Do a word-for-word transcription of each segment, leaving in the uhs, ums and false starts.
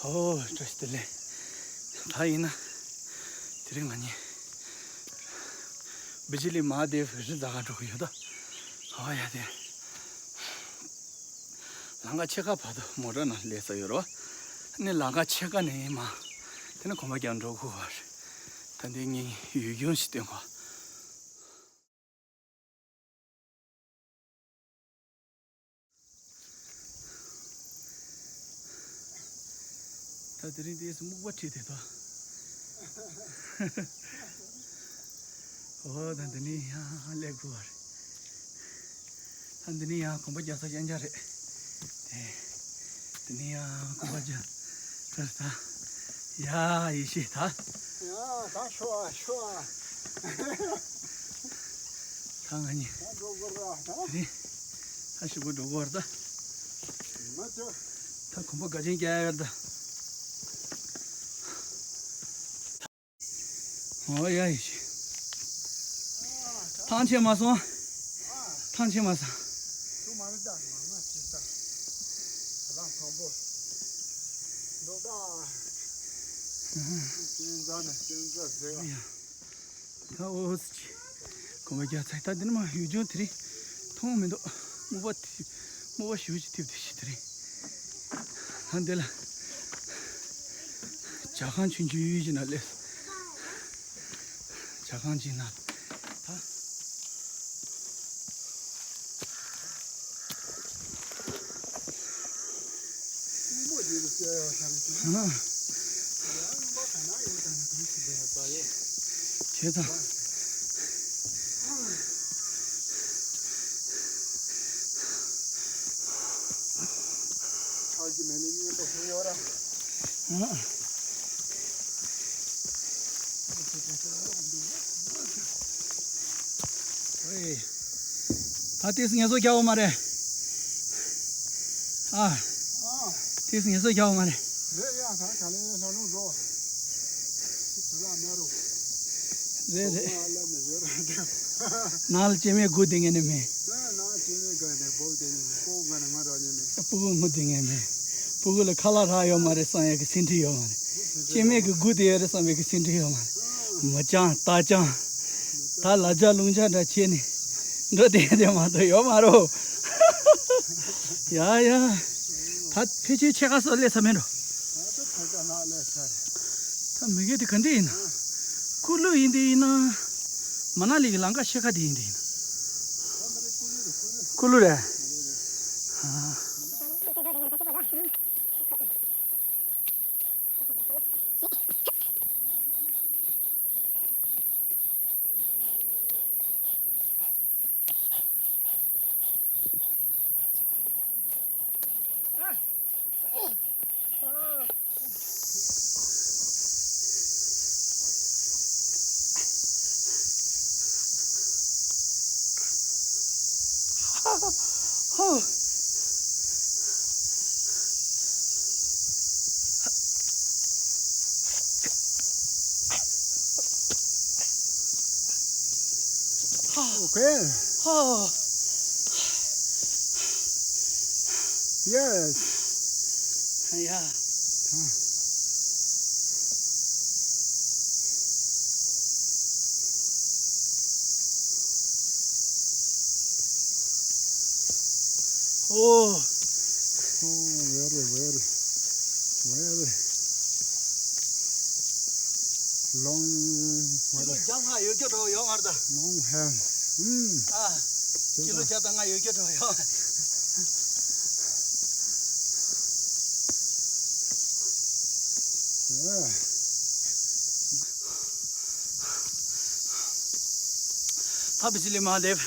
ཨོ་བཀྲ་ཤིས་བདེ་ལེགས། ད་ཡིན་ན་དེ་རིང་ང་གཉིས་བི་ཇི་ལི་མ་ཧཱ་དེབ་རི་འཛེག་ག་འགྲོ་གི་ཡོད་ད། ཨོ་ཡ་དེ། ལམ་ཁ་ཕྱེད་ཀ་བར་དུ་མོ་ཊ་ནང་སླེབས་ས་ཡོད་རེད་བ། ཨ་ནི་ལམ་ཁ་ཕྱེད་ཀ་ནས་མར་དེ་ནས་གོམ་པ་རྒྱག་འགྲོ་དགོས་པ་རེད། ད་འདི་ངའི་ཡུལ་ལྗོངས་ཤིག་སྟོན་གོ། ད་དེ་རིང་དེ་སྨུག་པ་ཁྲིད་དེ་ད། ཨོ་ད་འདི་ནས་ཡང་སླེབས་དགོས་པ་རེད། ད་འདི་ནས་ཡང་གོམ་པ་རྒྱག་ས་གཞན་ཅང་རེད། དེ། དེ་ནས་ཡང་གོམ་པ་རྒྱག་ས་ད། ཡ་ཡེ་ཤེས་ད། ཡ་ད་ཤོག་ཨ་ཤོག་ཨ། ད་ང་གཉིས། ད་འགྲོ་དགོས་ར་ད། དེ་རིང་ད་ཞེ་པོ་འགྲོ་དགོས་ར་ད། མ་ཚོ། ད་གོམ་པ་ག་ཅན་རྒྱག་ཡ་ཡོད་ད། ཨོ་ཡ་ཡེ་ཤེས། ཐང་ཆད་མ་སོང་། ཐང་ཆད་མ་སོང་། ད་ཨོ་སི་ཅི། གོམ་པ་རྒྱག་ཚར། ད་འདི་ནས་མར་ཡུལ་ལྗོངས་དེ་རིང་མཐོང་མི་འདུག་སྨུག་པ་དེ། སྨུག་པ་ཞེ་པོ་ཅིག་ཐེབས་དེ་ཤི་དེ་རིང་། ད་འདི་ལ་ཇ་ཁང་ཆུང་ཆུང་ཡོད་ཅིག་ནང་སླེབས། ཇ་ཁང་ཅིག་ནང་ད། བྱས་ཙང་། ད་ཏིས་ངལ་གསོ་རྒྱག་འོ་མ་རེད། ཨ། ཏིས་ངལ་གསོ་རྒྱག་འོ་མ་རེད། རེད་ཡ། ད་ག་ལེ་ལྷ་ལུང་འགྲོ། ཁྱི་དུ་ལ་མེ་རུ། རེད་རེད། ཁོ་ལ་མེ་ཡོད་ར། ནང་ལ་སྐྱེ་དམན་སྒུག་བསྡད་མཁན་ནི་མེད། ནང་སྐྱེ་དམན་སྒུག་ནས་སྒུག་བསྡད་མཁན་མེད། སྤུ་གུ་ང་རང་ཉིད་མེད། སྤུ་གུ་སྒུག་བསྡད་མཁན་མེད། སྤུ་གུ་ལ་ཁ་ལག་རག་ཡོད་མ་རེད་བསམ་ཡས་ཀྱི་སེམས་ཁྲལ་ཡོད་མ་རེད། སྐྱེ་དམན་གྱི་སྒུག་བསྡད་ཡོད་རེད་བསམ་ཡས་ཀྱི་སེམས་ཁྲལ་ཡོད་མ་རེད། མི་སྤྱང་རྟ་སྤྱང་། ད་ལ་ལྕགས་ལུང་ལྕགས་འདྲ་བྱས་ནས་འགྲོ་བསྡད་དེ་མ་གཏོགས་ཡོད་མ་རེད། ཡ་ཡ། ད་ཕལ་ཆེར་ཕྱེད་ཀ་སོགས་སླེབས་ཚར་མེད་འགྲོ། ད་མི་གེ་དེ་ག་འདྲ་ཡིན་ན། ཀུ་ལུ་ཡིན་དེ་ཡིན་ན། མ་ན་ལི་གི་ལམ་ཁ་ཕྱེད་ཀ་དེ་ཡིན་དེ་ཡིན་ན། ཀུ་ལུ་རེད། ཨ། Okay. Oh. Yes. Yeah. Oh. Oh, very, very, very long, ཀི་ལོ་བརྒྱ་ལྔ་ཡོད་རྒྱུ་འགྲོ་ཡོད་མ་རེད་ད། Long hair. ཨ། ཀི་ལོ་བརྒྱ་དང་ལྔ་ཡོད་རྒྱུ་འགྲོ་ཡོད། ད་བི་ཇི་ལི་མ་ཧཱ་དེབ་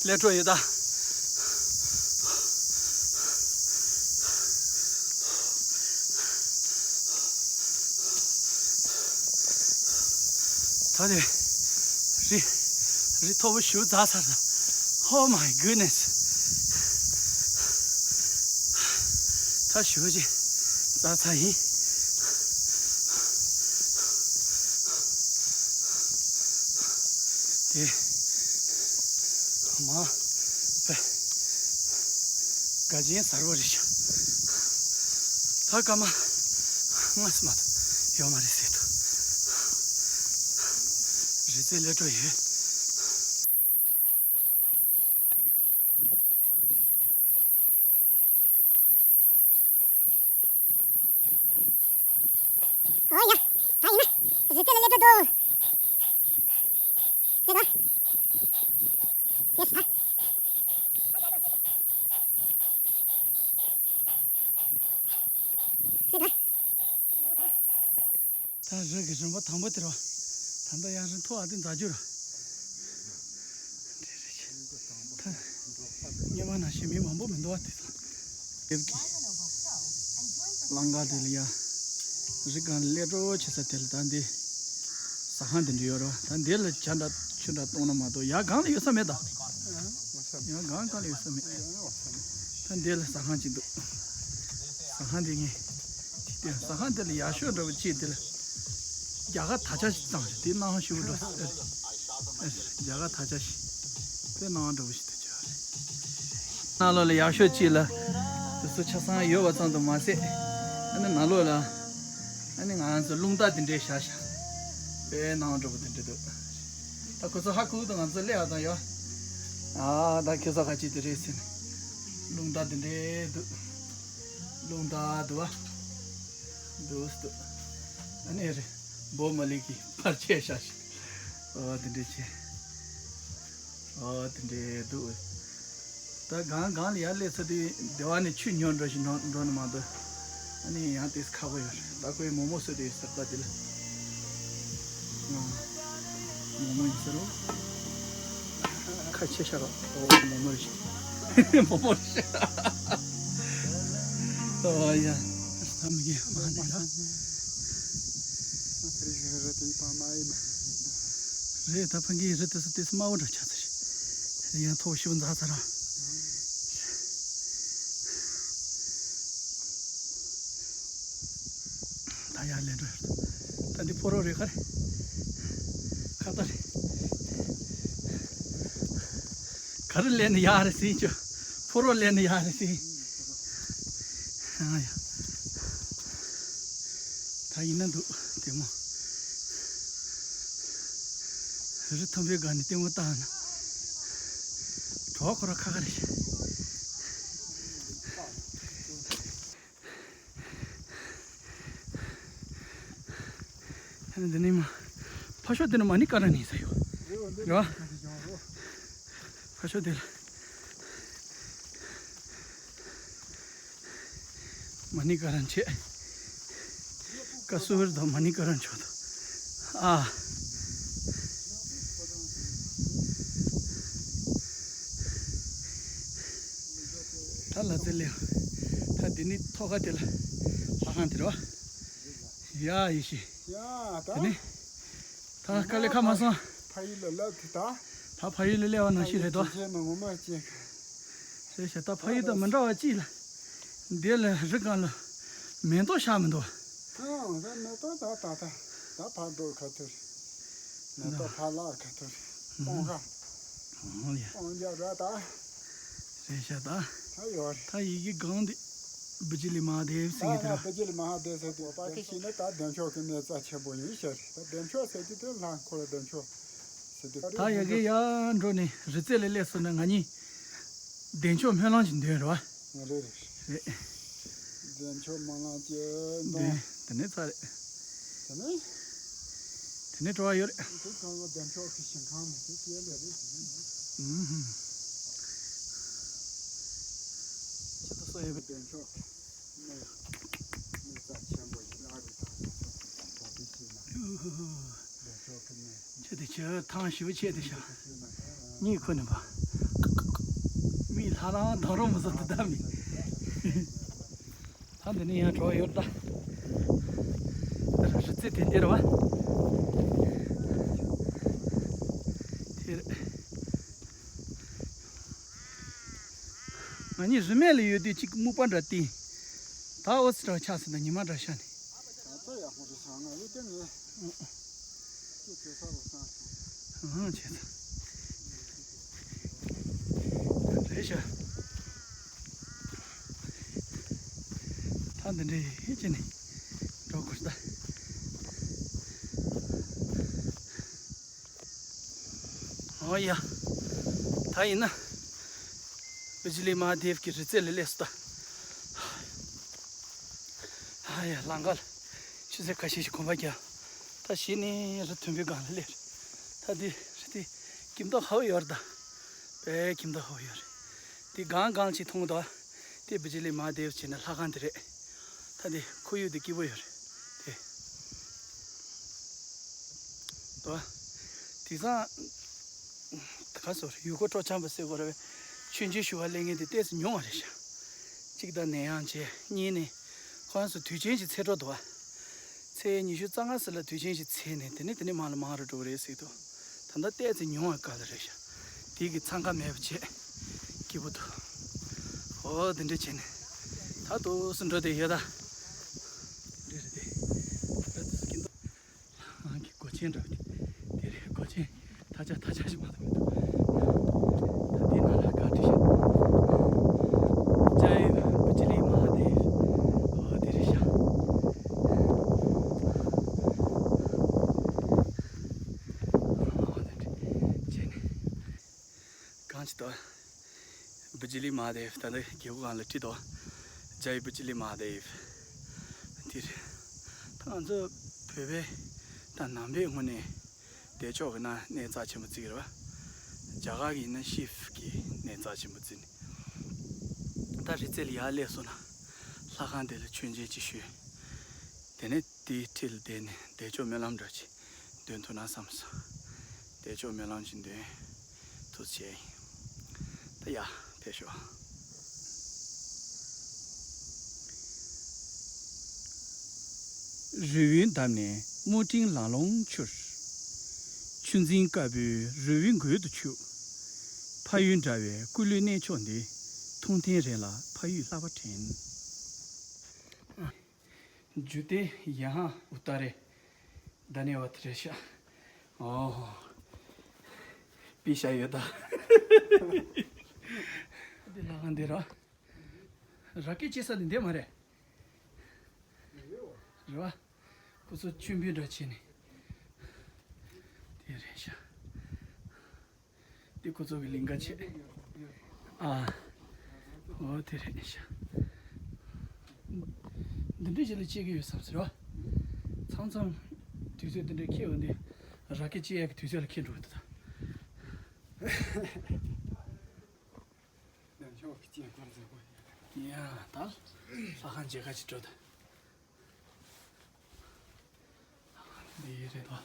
སླེབས་འགྲོ་ཡོད་ད། ད་དེ་རི་རི་མཐོ་པོ་ཞེ་པོ་འཛེགས་ཚར་ད། Oh my goodness. ད་ཞེ་པོ་ཅིག་འཛེགས་ཚར་ཡིན། དེ་མ་པེ་དགའ་ཆེན་གསར་པ་རེད་ཤག་ད་སྐར་མ་ ང་སི་མ་ཐོ་ཡོད་མ་རེད་ཟེར་ཐོ། རི་རྩེ་ལས་འགྲོ་ཡོད། ཨོ་ཡ། ད་ཡིན་ན། རི་རྩེ་ལ་སླེབས་འགྲོ་འདུག་སླེབས་འགྲོ། སླེབས་ད། སླེབས་འགྲོ། ད་རི་གི་རིམ་པ་དང་པོ་དེ་རེད་བ། ད་ལྟ་ཡང་རི་མཐོ་བ་དེ་འཛེག་རྒྱུ་རེད། དེ་རེད་ཆེ། ད་སྔོན་མ་ནང་བཞིན་མི་མང་པོ་མི་འདུག་བ། དེ་ཚོ་ཡབ་ཀྱི་ལམ་ཁ་དེ་ལ་ཡ། རི་སྒང་ལ་སླེབས་འགྲོ་བྱེད་ས་དེ་ལ་ད་འདི་ཟ་ཁང་དེ་འདྲ་ཡོད་རེད་བ། ད་འདི་ལ་ཇ་འདྲ་ཆུ་འདྲ་བཏུང་ན་མ་གཏོགས་ཡར་སྒང་ལ་ཡོད་ས་མེད་ད། ཡར་སྒང་གང་ལ་ཡོད་ས་མེད། ད་འདི་ལ་ཟ་ཁང་ཅིག་འདུག་ཟ་ཁང་འདི་ངས་ཅིག་བལྟས། ཟ་ཁང་འདི་ལ་ཡག་ཤོས་འདྲ་བོ་ཅིག་འདི་ལ་རྒྱ་གར་དར་ཆ་ཞིག་བཏང་ཞིག་དེ་སྣང་ཞིག་འགྲོ། རྒྱ་གར་དར་ཆ་ཞིག་དེ་སྣང་འདྲ་བོ་ཞིག་འདུག་ཅེས་རེད། ནང་ལོགས་ལ་ཡག་ཤོས་ཅིག་ལ་དེ་ཚོ་ཆ་ཚང་ཡོད་པ་ཙམ་དུ་མ་ཟད། ཨ་ནི་ནང་ལོགས་ལ་ཨ་ནི་ང་ཚོ་རླུང་རྟ་དེ་འདྲའི་བཞག་བཞག་དཔེ་སྣང་འདྲ་བོ་དེ་འདྲ་འདུག་ད་ཁོ་ཚོ་ཧ་ཁུག་ཏུ་ང་ཚོ་སླེབས་པ་དང་ཡོད། ཨ་ད་ཁྱོད་ཚོ་ག་ཅིག་དེ་རེད་ཟེར་ནས་རླུང་རྟ་དེ་འདྲའི་འདུག་རླུང་རྟ་འདུག་བ། འདུག་སྟུ། ཨ་ནི་རེད། འབོ་མ་ལི་གི་ཕར་ཆས་ཤ་ཞིག་ཨོ་དེ་འདྲས་བྱས། ཨོ་དེ་འདྲས་འདུག་ད་གང་གང་ལ་ཡར་སླེབས་ཚར་དུས་སྡེ་བ་ནས་ཆུ་ཉོ་འགྲོ་ཞིག་འགྲོ་འགྲོ་ན་མ་གཏོགས། ཨ་ནི་ཡང་དེས་ཁག་པོ་ཡོད་རེད། ད་ཁོས་མོག་མོག་བཟོས་དེ་ཡོད་ཟེར་ད་དེ་ལ། མོག་མོག་ཡིན་ཟེར་རོ། ཁ་ཆེ་ཤ་རོ། ཨོ་མོག་མོག་རེད་ཤག་མོག་མོག་རེད་ཤག་ཨོ་ཡ། ཨ་ས་མི་གེ་མ་ནི་ར། རེད་ད་ཕ་གིའི་རི་དེ་ཚོ་དེ་ཚོ་དམའ་བོ་འདྲ་ཆགས་ཚར་རེད། ཡང་མཐོ་ཤོས་འཛག་ཚར་ར། ད་ཡར་ལེན་འགྲོ་ཡོད། ད་འདི་ཕོ་རོག་རེད་ཁ་རེད། ཁ་ཏ་རེད། ག་རེ་ལེན་ནས་ཡར་རེད་ཟིན་ཅོ། ཕོ་རོག་ལེན་ནས་ཡར་རེད་ཟིན། ཨ་ཡ། ད་ཡིན་ན་འདུག་ལྟད་མོ། རི་མཐོན་པོའི་སྒང་ནས་ལྟད་མོ་བལྟས་ན། གྲོགས་ཁོ་ར་ཁ་ཁ་རེད་ཤག་འདི་ནི་མ། ཕ་ཤོ་དེ་ནི་མ་ནི་ཀ་ར་ནི་ས་ཡོ། རེད་བ། ཕ་ཤོ་དེ་ལ། མ་ནི་ཀ་ར་ཆེ། ཀ་སུ་བར་དང་མ་ནི་ཀ་ར་ཆོ་དང་། ཨ། ད་ལ་ཙེ་ལེ། ད་འདི་ནི་ཐོག་ཁ་དེ་ལ། ལྷ་ཁང་དེ་རོ། ཡ་ཡི་ཤི། ཡ་ད། དེ་ནི། ད་དཀའ་ལས་ཁ་མ་སོང་། ཕ་ཡུལ་ལ་ལབ་དེ་ད། ད་ཕ་ཡུལ་ལ་སླེབས་པ་ནང་བཞིན་རེད་དོ། ཕ་ཡུལ་ཅན་མ་ངོ་མ་ཅན། རེད་ཤག་ད་ཕ་ཡུལ་དང་མི་འདྲ་བ་ཅིག་ལ། འདི་ལ་རི་སྒང་ལ། མེ་ཏོག་ཤར་མི་འདུག་ཨང་ད་མེ་ཏོག་ད་ད་ད་ད་ཕར་འགྲོ་ཁ་ཐུར། མེ་ཏོག་ཕར་བརླག་ཁ་ཐུར། སྟོང་ཁ། ཨང་ཡ། སྟོང་རྒྱ་ར་ད། རེད་ཤག་ད། ད་ཡོད་རེད། ད་ཡི་གེ་སྒང་འདི། བི་ཇི་ལི་མ་ཧ་དེབ་ཟེར་གི་དེ་ར། བི་ཇི་ལི་མ་ཧ་དེབ་ཟེར་དུས་པ་ཏི་ཤི་ན་ད་བདེ་མཆོག་གི་གནས་རྩ་ཆེན་པོ་ཡིན་ཤག་རེད། ད་བདེ་མཆོག་ཟེར་དུས་དེ་ལྷ་འཁོར་བདེ་མཆོག་ཟེར་དུས། ད་ཡ་གི་ཡར་འགྲོ་ནས་རི་རྩེ་ལ་སླེབས་སོང་ན་ང་གཉིས། བདེ་མཆོག་སྨོན་ལམ་ཞིག་འདོན་རོགས། རེད་རེད། རེད། བདེ་མཆོག་སྨོན་ལམ་གྱི་འདོན། དེ་ནས་ཚར་རེད། དེ་ནས། དེ་ནས་འགྲོ་བ་ཡོད་རེད། དེ་གང་ལ་བདེ་མཆོག་གི་ཞིང་ཁམས་ལ་དེ་སྐྱེལ་ལེ་རེད་དེ་ནས། ཨུམ་ཧུམ། ཆེ་ད་སོ་ཡོད་པའི་བདེ་མཆོག་གི་གནས་གནས་རྩ་ཆེན་པོ་ཞིག་ཨ་རི་དང་ས་ས་ས་ས་དེ་ཞིག་ན་བདེ་མཆོག་གི་གནས། ཁྱེད་དེ་ཁྱེད་ཐང་ཞིབ་ཆེད་དེ་ཤ། གཉིད་ཁུག་ནས་པ། མི་ལྷ་རང་དང་རོ་མི་བཟོ་དུ་ད་མི། ད་འདི་ནས་ཡང་གྲོགས་ཡོད་ད། རི་རྩེ་དེ་འདིར་བ། དེ་རེད། ང་གཉིས་རི་སྨད་ལ་ཡོད་དུས་གཅིག་སྨུག་པ་འདྲ་བསྟན། ད་ཨོ་ཙི་འདྲ་ཆགས་ཟིན་ན་ཉི་མ་འདྲ་ཤར་ནས། ད་ཡག་པོ་རེད་ཤག་ང་ཡོད་དེ་ངས། ཁྱེད་བྲོས་ས་རུ་སོང་སོང་། ཨང་བྱས་ཙང་། རེད་ཤག་ད་འདི་འདྲའི་ཧེ་ཅི་ནས་འགྲོ་དགོས། ཨོ་ཡ། ད་ཡིན་ན། བི་ཇི་ལི་མ་ཧཱ་དེབ་ཀྱི་རི་རྩེ་ལ་སླེབས་སོང་ད། ཨ་ཡ། ལམ་ཁ་ལ་ཆུ་ཚོད་ཁ་ཤས་ཤིག་གོམ་པ་རྒྱག་ད་གཞི་ནས་རི་མཐོན་པོའི་སྒང་ལ་སླེབས་རེད། ད་འདི་རི་དེ་སྐྱིད་མདོག་ཧ་པོ་ཡོད་རེད་ད། དཔེ་སྐྱིད་མདོག་ཧ་པོ་ཡོད་རེད། འདི་སྒང་སྒང་ཅིག་མཐོང་གི་འདུག་དེ་བི་ཇི་ལི་མ་ཧཱ་དེབ་བྱས་ན་ལྷ་ཁང་དེ་རེད། ད་དེ་ཁོར་ཡུག་དེ་སྐྱིད་པོ་ཡོད་རེད་དེ། དོ། དེང་སང་། ག་སོ་ཡུལ་སྐོར་སྤྲོ་འཆམ་པ་ཟེར་དགོས་རེད་པས། མཆོད་མཇལ་ཞུ་བ་སླེབས་མཁན་དེ་ཏོག་ཙམ་ཉུང་བ་རེད་ཤག་གཅིག་ད་ནད་ཡམས་བྱས། གཉིས་ནས་ཁོ་རང་ཚོ་དུས་ཆེན་གྱི་ཚེས་གྲོགས་འདུག་བ། ཚེས་ཉི་ཤུ་རྩ་ལྔ་ཟེར་ལ་དུས་ཆེན་ཞིག་ཚེས་ནས་དེ་ནས་དེ་ནས་མང་ལ་མང་རུ་འགྲོ་གི་རེད་ཟེར་འདུག་ད་ལྟ་ཏོག་ཙམ་ཉུང་བའི་སྐབས་ལ་རེད་ཤག་དེ་གི་འཚང་ཁ་མེད་པ་བྱས། སྐྱིད་པོ་འདུག་ཨོ་དེ་འདྲ་བྱས་ནས་ད་ཏོག་ཙམ་འགྲོ་བསྡད་ཡོད་ད། འདྲ་རེད་དེ། ཨ་ཙི་ཙི་སྐྱིད་འདུག་ལྷ་ཁང་གི་སྒོ་ཆེན་འདྲ་བ་དེ། དེ་རེད། སྒོ་ཆེན་ཐ་ཆ་ཐ་ཆ་ཞིག་མ་གཏོགས་མི་འདུག་ད་དེ་ནང་ལ་ག་འདྲ་ཤག་ཇའི་བི་ཇི་ལི་མ་ཧཱ་དེབ། ཨོ་དེ་རེད་ཤག་ཨོ་དེ་འདྲ་བྱས་ནས། གང་ཅི་ཏོ། བི་ཇི་ལི་མ་ཧཱ་དེབ། ད་ལྟ་རྒྱལ་པོ་སྒང་ལ་བྲིས་ཏོ། ཇའི་བི་ཇི་ལི་མ་ཧཱ་དེབ། འདིར། ད་ང་ཚོ་བོད་པའི་ད་ནང་པའི་ངོས་ནས་བདེ་མཆོག་གི་ནང་གནས་རྩ་ཆེན་པོ་བརྩི་གི་རེད་པ། རྒྱ་གར་གྱི་ཡིན་ན་ཤིབ་ཀྱི་གནས་རྩ་ཆེན་པོ་བརྩི་ནས། ད་རི་རྩེ་ལ་ཡར་སླེབས་སོང་ན། ལྷ་ཁང་དེ་ལ་མཆོད་མཇལ་ཅིག་ཞུས། དེ་ནས་དེའི་འཁྲིས་ལ་བསྡད་ནས་བདེ་མཆོག་སྨོན་ལམ་འདྲ་ཅིག་འདོན་ཐུབ་ན་བསམ་སོང་། བདེ་མཆོག་སྨོན་ལམ་ཅིག་འདོན་ཐུབ་བྱས་ཡིན། ད་ཡ་ཕེབས་ཤོག་རི་བོའི་འདབས་ནས་སྨུག་སྤྲིན་ལང་ལོང་འཕྱུར། ཆུ་འཛིན་དཀར་པོའི་རི་བོའི་མགུལ་དུ་ཆུད། ཕ་ཡུལ་འདྲ་བའི་སྐུ་ལུས་གནས་མཆོག་འདི། མཐོང་ཐེངས་རེ་ལ་ཕ་ཡུལ་ལྷགས་པ་དྲན། جوتے یہاں اتارے دھنیہ واد རེད་ཤག་ཨོ། པི་ཤ་ཡོད་ད། འདི་ལྷ་ཁང་འདི་ར། ར་སྐད་ཅེ་ས་འདི་འདི་མ་རེད། རེད་བ། ཁོ་ཚོ་མཆོད་འབུལ་འདྲ་བྱས་ནས། དེ་རེད་ཤག་འདི་ཁོ་ཚོ་གི་ལིང་ག་བྱས། ཨ། འོ་དེ་རེད་ཤག་འདི་འདྲ་ཞིག་ལ་སྐྱེས་ཀྱི་ཡོད་བསམ་ཟེར་བ། མཚམས་མཚམས་དུས་ཚོད་འདི་འདྲ་འཁེལ་འོང་དུས། ར་སྐད་ཅེས་ཡག་གི་དུས་ཚོད་ལ་འཁེལ་འགྲོ་གི་འདུག་ད། ཡ་ད། ལྷ་ཁང་མཇལ་ཁ་ཅིག་འགྲོ་ད། འདི་རེད་དོ། ལྷ་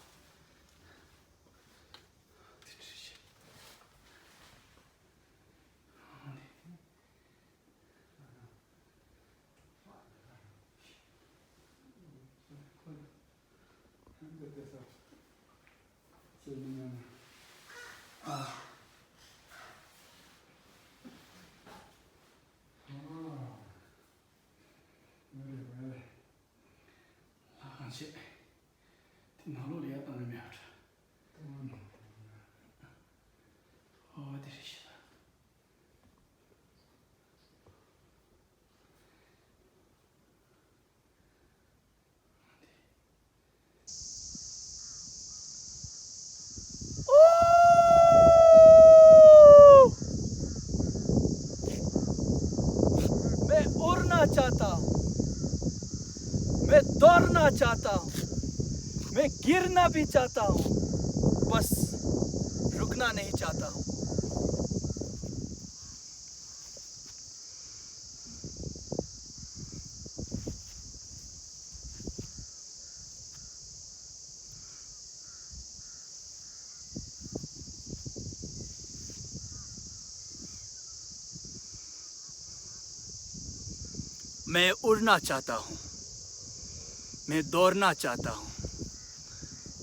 ཁང་བྱས། དེ་ནང་ལོགས་ལ་ཡར་བཏང་ནས་མེད་པ་འདྲ། ཨོ་དེ་རེད་ཤག मैं उड़ना चाहता हूँ, मैं दौड़ना चाहता हूँ, मैं गिरना भी चाहता हूँ, बस रुकना नहीं चाहता हूँ। मैं उड़ना चाहता हूँ, मैं दौड़ना चाहता हूँ,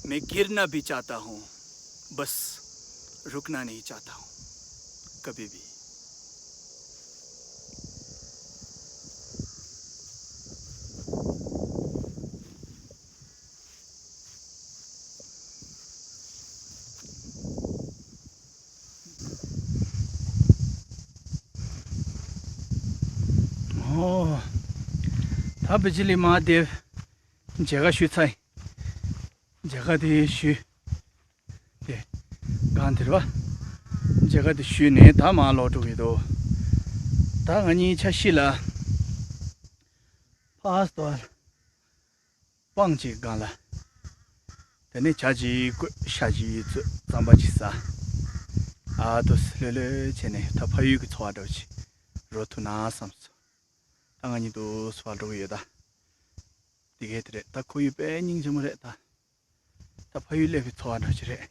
मैं गिरना भी चाहता हूँ, बस रुकना नहीं चाहता हूँ कभी भी। ཨོ། ད་བི་ཇི་ལི་མ་ཧཱ་དེབ་མཇལ་ཁ་ཞུས་ཚར་ཡིན། མཇལ་ཁ་དེ་ཞུས། དེ། སྒང་དེ་རེད་བ། མཇལ་ཁ་དེ་ཞུས་ནས་ད་མར་ལོག་འགྲོ་གི་འདུག་ད་ང་གཉིས་ཆ་ཤས་ལ་ཕར་ལྟོས། སྤང་གཅིག་སྒང་ལ། དེ་ནས་ཇ་གཅིག་བསྐོལ། ཤ་གཅིག་བཙོས། རྩམ་པ་གཅིག་ཟ། ཨ་ཏོ་ལྷོད་ལྷོད་བྱས་ནས་ད་ཕ་ཡུལ་གྱི་འཚོ་བ་འདྲ་བོ་ཅིག་རོལ་ཐུབ་ན་བསམ་སོང་། ད་ང་གཉིས་འདུག་སེ་ཕར་འགྲོ་གི་ཡོད་ད། འདི་ག་དེ་རེད། ད་ཁོར་ཡུག་དཔེ་སྙིང་རྗེ་མོ་རེད་ད། ད་ཕ་ཡུལ་སླེབས་པའི་འཚོ་བ་འདྲ་ཅིག་རེད།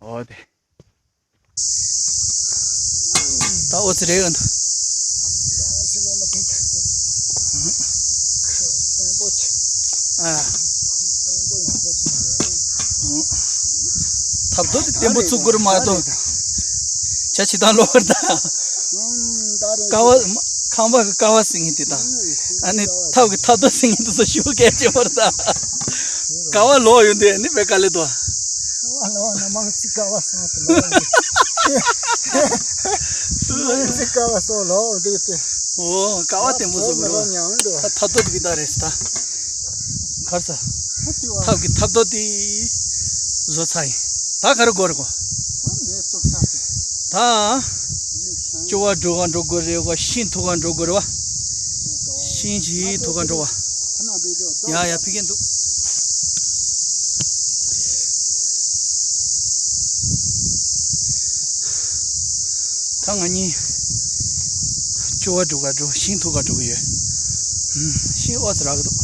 འོ་དེ། ད་ཨོ་ཙི་རེད་ག་འདུག་ཨ། ཐབ་རྡོ་དེ་བརྟན་པོ་བཙུགས་དགོས་རེད་མ་གཏོགས། ཇ་ཇི་ལྟར་ལོག་རེད་ད། ཀ་བ། ཁང་པ་གི་ཀ་བ་ཟེར་མཁན་དེ་དང་། ཨ་ནི་ཐབ་ཀྱི་ཐབ་རྡོ་ཟེར་མཁན་དེ་ཚོ་ཞེ་པོ་གལ་ཆེན་པོ་རེད་ད། ཀ་བ་ལོག་ཡོང་དུས་ཨ་ནི་དཔེ་དཀའ་ལས་འདུག་ཀ་བ་ལོག་ན་མང་ཚིག་ཀ་བ་སོང་དུ་ལོག་ཡོང་དུས། མང་ཚིག་ཀ་བ་སོང་ལོག་འདུག་སྟེ། འོ་ཀ་བ་བརྟན་པོ་བཟོ་དགོས་རེད་བ། ད་ཐབ་རྡོ་དེ་གི་ད་རེད་ད། གར་ས། ཐབ་ཀྱི་ཐབ་རྡོ་དེ་བཟོ་ཚར་ཡིན། ད་ག་རེ་དགོས་རེད་གོ། ད། སྐྱོ་བ་འགྲོ་ག་འགྲོ་དགོས་རེད་གོ། ཤིང་འཐུ་ག་འགྲོ་དགོས་རེད་བ། ཤིང་གཅིག་འཐུ་ག་འགྲོ་བ། ཡ་ཡ་ཕ་གི་འདུག་ད་ང་གཉིས་སྐྱོ་བ་འགྲོ་ག་འགྲོ། ཤིང་འཐུ་ག་འགྲོ་གི་ཡོད། ཤིང་ཨོ་ཙི་རག་གི་འདུག་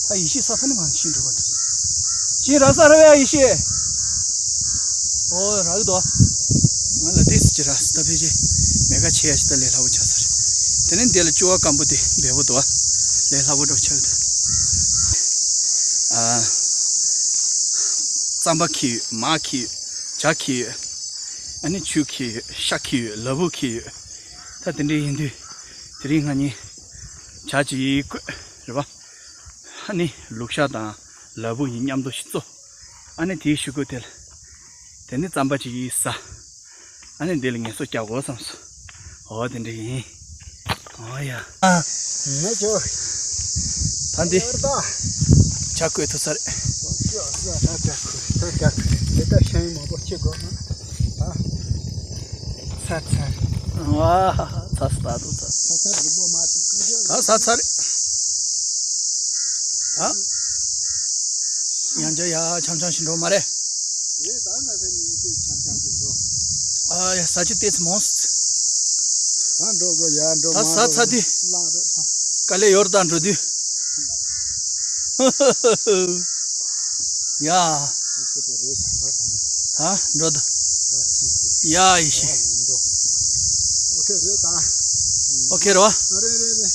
ད་ཡེ་ཤེས་ས་ཕ་ནི་མ་ཤིང་འགྲོ་ག་འགྲོ། ཤིང་རག་ས་རེད་བས་ཡེ་ཤེས། ཨོ་རག་གི་འདུག་ང་ལ་ཏིས་ཅི་རག་སི་ད་ཕེ་ཅེ། མེ་ཀ་ཆེ་ཡ་ཤི་ད་ལས་སླ་པོ་ཆགས་ས་རེད། དེ་ནས་འདི་ལ་སྐྱོ་བ་སྐམ་པོ་དེ་འབེལ་པོ་འདུག་ལས་སླ་པོ་འགྲོ་ཆགས་གི་འདུག་ཨ། རྩམ་པ་ཁྱེར་ཡོད། མར་ཁྱེར་ཡོད། ཇ་ཁྱེར་ཡོད། ཨ་ནི་ཆུ་ཁྱེར་ཡོད། ཤ་ཁྱེར་ཡོད། ལ་ཕུག་ཁྱེར་ཡོད། ད་དེ་འདྲ་ཡིན་དུས་དེ་རིང་ང་གཉིས་ཇ་གཅིག་བསྐོལ་རེད་པ། ཨ་ནི་ལུག་ཤ་དང་ལ་ཕུག་གཉིས་མཉམ་དུ་ཞིག་བཙོས། ཨ་ནི་དེའི་གཞུག་གུ་དེ་ལ་དེ་ནི་རྩམ་པ་གཅིག་ཟ། ཨ་ནི་འདི་ལ་ངལ་གསོ་རྒྱག་དགོས་བསམ་སོང་། འོ་དེ་འདྲ་ཡིན། ཨོ་ཡ། ཨ། ངས་ཅོ། ད་འདི། ཡར་ད། ཇ་བསྐོལ་ཐུབ་ས་རེད། ཅོ་ས་ད་ཇ་ཁུ་ད་ཇ་ཁུ་དེ་ད་ཤིང་མང་པོ་ཁྱེར་དགོས་ན། ད། ཚར་ཚར། ཝ། ཚར་ས་ད་དུ་ཚར། ཚར་ཚར་རི་པོ་མ་ཏི་ཀ་ཇ། ད་ཚར་ཚར་རེད། ད། ཡང་ཇ་ཡ་འཆམ་འཆམ་ཞིག་འགྲོ་མ་རེད། རེད་ད་ང་ཚོ་གཉིས་ཀྱིས་འཆམ་འཆམ་ཞིག་འགྲོ། ཨ་ཡ་ས་ཆུ་ཏེ་ཚི་མོང་སི། ད་འགྲོ་དགོས་ཡ་འགྲོ་ད་མ་ས་འགྲོ་ཚ་དུས། བླངས་རེད་ད། དཀའ་ལས་ཡོད་རེད་ད་འགྲོ་དུས། ཡ། ད་ཅི་པོ་རེད་ས་ད་ད། ད་འགྲོ་ད། ད་ཤི་ཏེ། ཡ་ཡི་ཤི། ཨ་ལུང་འགྲོ། ཨོ་ཁེ་རེད་ད། ཨོ་ཁེ་རེད་བ། རེད་རེད་རེད།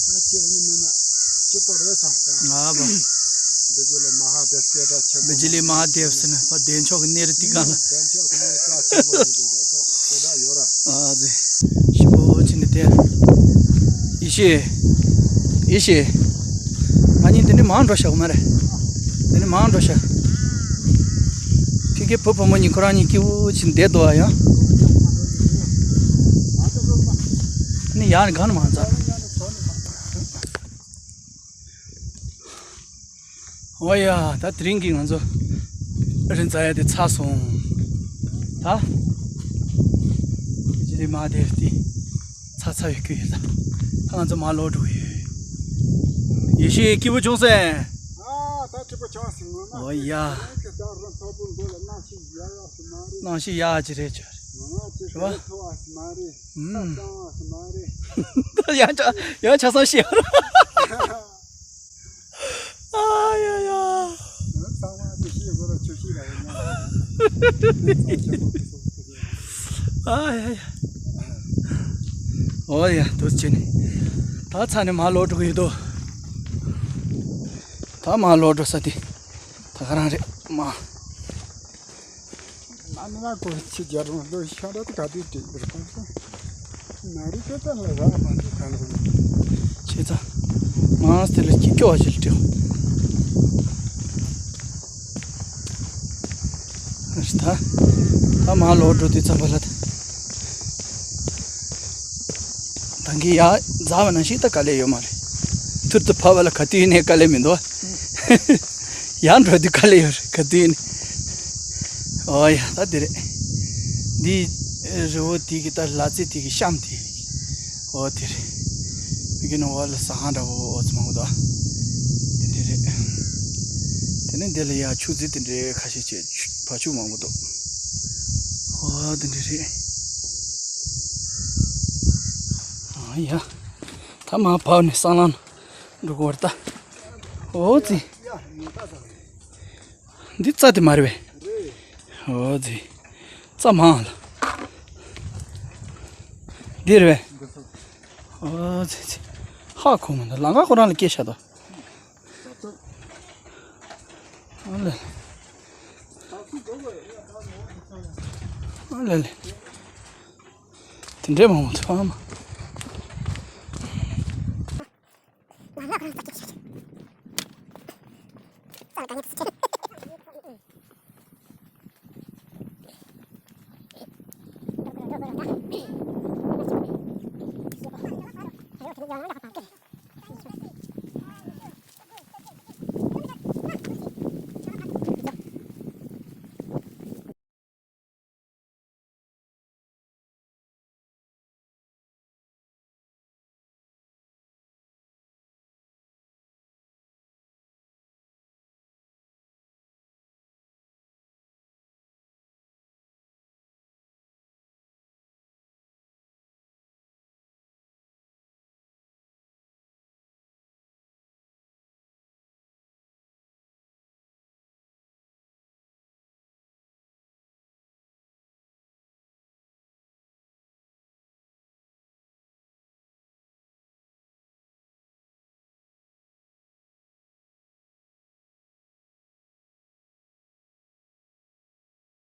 ད་ཅི་ཨ་ནི་མེད་ན། ཅི་པོ་རེད་ས་ད། ང་བ། བི་ཇི་ལི་མ་ཧཱ་དེབ་སྐད་གྲགས་ཆེན་པོ། བི་ཇི་ལི་མ་ཧཱ་དེབ་ཟེར་ན་ཕ་བདེ་མཆོག་གི་གནས་རི་དེ་གང་ལ། བདེ་མཆོག་གི་གནས་གྲགས་ཆེན་པོ་རེད་ད་ད་སྐད་གྲགས་ཡོད་ར། ཨ་ཙི། ཞི་བོ་ཅི་ནི་དེ། ཡེ་ཤེས། ཡེ་ཤེས། ང་གཉིས་འདི་ནས་མར་འགྲོ་ཤག་མ་རེད། འདི་ནས་མར་འགྲོ་ཤག་ཁྱེད་ཀྱི་བུ་བུ་མོ་གཉིས་ཁོ་རང་གཉིས་སྐྱིད་པོ་ཅིག་བསྡད་འདུག་ཨ་ཡ། ནི་ཡར་ནས་གང་ནས་མར་འཛེགས། འོ་ཡ། ད་དེ་རིང་གི་ང་ཚོ་རི་འཛེག་ཡ་དེ་ཚར་སོང་། ད་བི་ཇི་ལི་མ་ཧཱ་དེབ་དེ་ཚར་ཚར་བའི་ཁུལ་ཡོད་ད། ད་ང་ཚོ་མར་ལོག་འགྲོ་གི་ཡོད། ཡེ་ཤེས་སྐྱིད་པོ་བྱུང་སོང་། ཨ་ད་སྐྱིད་པོ་བྱུང་སོང་ངོ་མ། འོ་ཡ། ཁྱེད་ད་རང་ཐོག་པོ་མགོ་ལ་གནམ་གཤིས་ཡག་ཡག་ཞིག་མ་རེད། གནམ་གཤིས་ཡག་ཅིག་རེད་ཅོ། ང་ང་ཅིག་རེད་ཐོག་ཨ་ཞིག་མ་རེད། ཨུམ། ས་གཙང་བ་ཞིག་མ་རེད། ད་ཡང་ཆ་ཡང་ཆ་ཚང་ཤེས་ཡོད་རེད། ཨ་ཡ་ཡ། ཨ་ཡ་ཡ། འོ་ཡ་དུས་ཆེ་ནི། ད་ཚ་ནི་མར་ལོག་འགྲོ་གི་ཡོད་དོ། ད་མར་ལོག་འགྲོ་ས་དེ། ད་ག་རང་རེད་མ། ན་ནི་ང་ཀོ་ཆི་རྒྱ་རོང་ལོ་ཤ་ར་ཏི་ག་དུས་ཏི་རི་ཀོང་ཀོང་། ན་རི་ཀ་ཏ་ལ་ར་མ་འདུག་ག་ནོ། ཆེ་ཚ། མང་སྟེ་ལ་སྐྱིད་སྐྱོ་བ་ཞིག་སྤྲེའུ། ཨ་ཤི་ད། ད་མ་ལོག་འགྲོ་དུས་ཙམ་པ་ལ་ད། ད་གིན་ཡ་འཛག་པ་ནང་བཞིན་ད་དཀའ་ལས་ཡོད་མ་རེད། ཐུར་དུ་ཕབ་པ་ལ་ག་དུས་ནས་དཀའ་ལས་མི་འདུག་ཡར་འགྲོ་དུས་དཀའ་ལས་ཡོད་རེད་ག་དུས་ནས། ཨོ་ཡ། ད་དེ་རེད། འདི་རི་བོ་དེ་གི་ད་ལ་རྩེ་དེ་གི་གཤམ་དེ། ཨོ་དེ་རེད། མི་གི་ནང་བ་ལ་ཟ་ཁང་འདྲ་བོ་ཨོ་ཙི་མང་པོ་འདུག་དེ་འདྲ་རེད། དེ་ནས་འདི་ལ་ཡ་ཆུ་རྫི་དེ་འདྲའི་ཁ་ཤས་བྱས་ཆུ་བ་ཕྱུགས་མང་པོ་འདུག་ཨོ་དེ་འདྲ་རེད། ཨ་ཡ། ད་མ་བབས་ནས་སྲང་ལམ་འགྲོ་གི་ཡོད་རེད་ད། ཨོ་ཙི། འདི་རྩྭ་དེ་མ་རེད་པས། ཨོ་ཙི། རྩྭ་མང་ལ། འདི་རེད་པས། ཨོ་ཙི་ཙི། ཧ་གོ་མི་འདུག་ལམ་ཁ་ཁོ་རང་ལ་སྐྱེས་ཤག་ད། ཨ་ལེ། ཨ་ལེ་ལེ། དེ་འདྲའི་མང་པོ་འདུག་ཨ་མ།